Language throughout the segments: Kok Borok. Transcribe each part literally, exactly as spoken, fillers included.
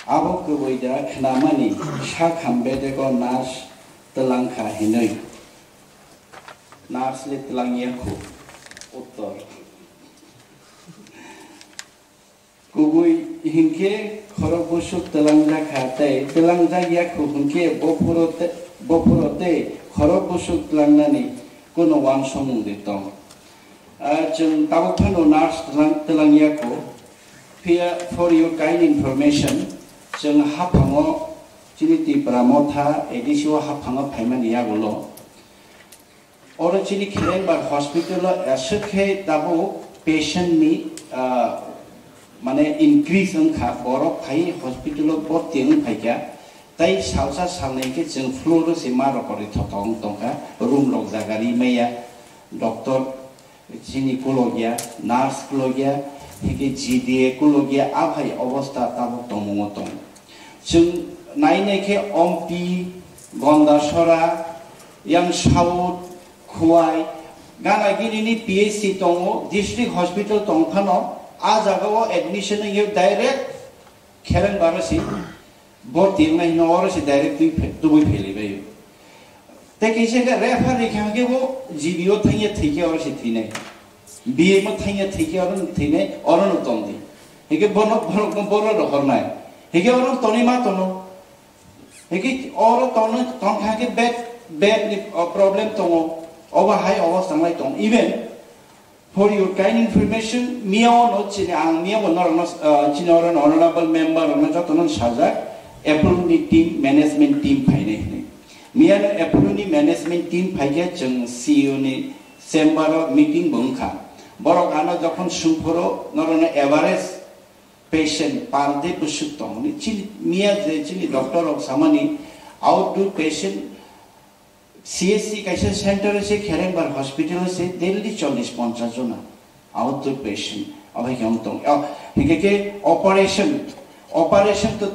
Abo kwbwi da khnamani sakham bedego nurse twlang kha hinwi. Nurse le twlang ya khu. Uttor. Kubui hinkhe khorok busuk twlangjak kha tei twlangjak ya khu hinkhe bophuro te-, bophuro tei khorok busuk twlangnani kuno wansomung de tong. Ah, chwng tabuk phano nurse twlang, twlang ya khu. Phiya for your kind information, chwng haphango chini Tipra Motha A D C o haphango phaimani yagulo. Oro chini Kherengbar hospital o aswk khe tabuk patient ni, ah, mane increase wngkha, borok phai hospital o bhorti wng phaikha, tei salsa salnwi khe chwng floor o se ma rokori thothok wng tongkha, room rok jaga ri maya, doctor chini kulogya, nurse kulogya, hike G D A kulogya, a hai obostha tabuk tongmungo tongo. Chwng nai nai khe Ompi, Gondasora, yang South, Khowai, gana gini ni P H C tongo, district hospital tong phano, a jaga o admission wngyo direct Kherengbar o si bhorti wngnai hino oro si direct twi phe-, tubui pheli baio. Tei kaisa khe refer rikha hwnkhe bo G B o thangya thwikhe oro se thwinai. B M o thangya thwikhe oro no thwinai, oro no tongdi. Hwnkhe bono, bono, bono rohornai. Hwnkhe oro toni ma tono. Hwnkhe oro tono, tongkha hwnkhe bed, bed ni, o, problem tongo. Obo hai obo sanglai tong. Even for your kind information, miya ono chini ang miya bo norokno, ah, chini oro honorable member rokno jotono sajak, Apollo ni team, management team phainai hinwi. Miya no Apollo ni management team phaikhe chwng C E O ni chamber o meeting bo wngkha. Borok ano jokhon sungphoro norokno average patient per day bwswk tong hwnwi chini miya je chini doctor rok samani outdoor patient C H C kaisa center se Kherengbar hospital se daily chollish ponchash jona outdoor patient obo khe wng tong. O, hingke ke operation, operation to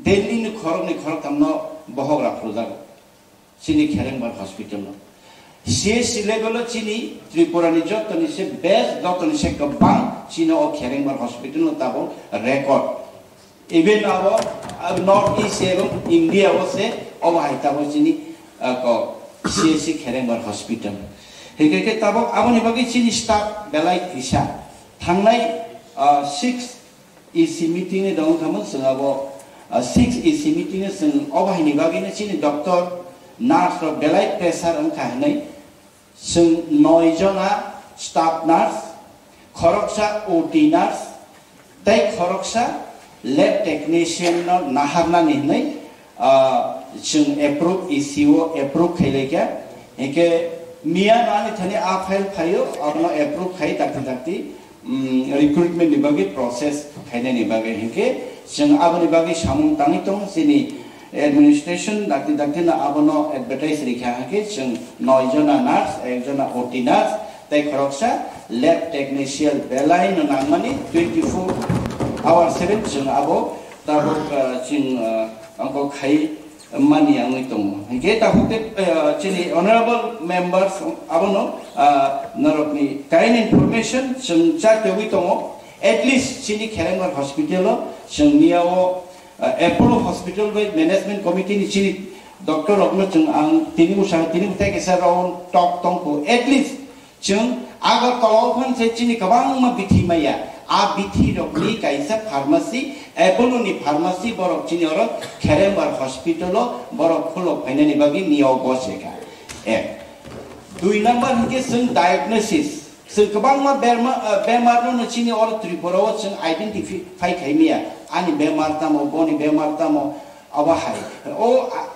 daily ni khorok ni khorok tamno bohok rok rwjago. Chini Kherengbar hospital no. C H C level o chini Tripura ni joto ni se best, joto ni se kwbang chini o Kherengbar hospital no tabuk record. Even abo, ah, North East ebong India o se obo hai tabuk chini, ah, ko C H C Kherengbar hospital. Hingke ke tabuk aboni bagwi chini staff belai kisa. Thangnai, ah, six E C meeting ni dong khamung chwng abo, ah, six E C meeting ni chwng obo hai ni bagwi no chini doctor, nurse rok belai pressure wngkha hinwi. Chwng noi jona staff nurse, khoroksa O T nurse, tei khoroksa lab technician no naharnani hinwi, ah, chwng approve, E C o approve khailaikha. Hinkhe miya no ani thani a file phaio, abono approve khai dakti dakti, mm, recruitment ni bagwi process khainani bagwi. Hinkhe chwng aboni bagwi samung tangwi tongo chini administration dakti dakti no abono advertise rikha hake chwng noi jona nurse, ek jona O T nurse, tei khoroksa lab technician belai no nangmani twenty four hour seven chwng abo tabuk, ah, chwng, ah, angko khai mani wngwi tongo. Hinkhe tabuk tei, ah, chini honorable members abono, ah, norokni kain information chwng chak tebwi tongo. At least chini Kherengbar hospital o chwng miya o, ah, Apollo Hospital bai management committee ni chini doctor rokno chwng ang tini bwsa tini bwthai kaisa round talk tongkho. At least chwng Agartala o phan se chini kwbangma bithi maya. A bithi rokni kaisa pharmacy, Apollo ni pharmacy borok chini oro Kherengbar hospital o borok khulok phainani bagwi miya o gose kha. Ek. Dui number hinkhe chwng diagnosis. Chwng kwbangma berma, ah, bemar no chini oro Tripura o chwng identify khai maya. Ani bemar tamo, boni bemar tamo, abo hai. O, ah,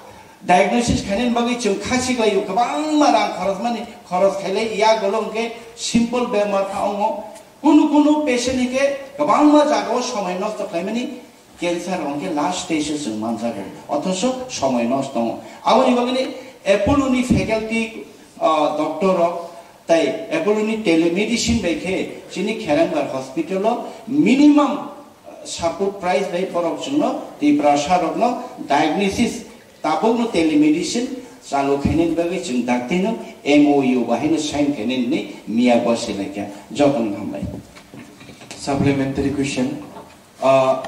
diagnosis khainani bagwi chwng khasi khlaio, kwbangma rang khorosmani, khoros khailai ya golong khe simple bemar kha ongo. Kunu kunu patient hinkhe kwbangma jagao somoi nosto khlaimani. Cancer hwnkhe last stage o chwng manjago, othoso somoi nosto tongo. Aboni bagwini Apollo ni faculty, ah, doctor rok tai Apollo ni telemedicine bai khe chini Kherengbar hospital o minimum, ah, support price bai borok chwngno Tiprasa rokno diagnosis tabukno telemedicine chalu khainani bagwi chwng daktino M O U bahaino sign khainani miya gose laikha. Jotono hambai. Supplementary question. Ah,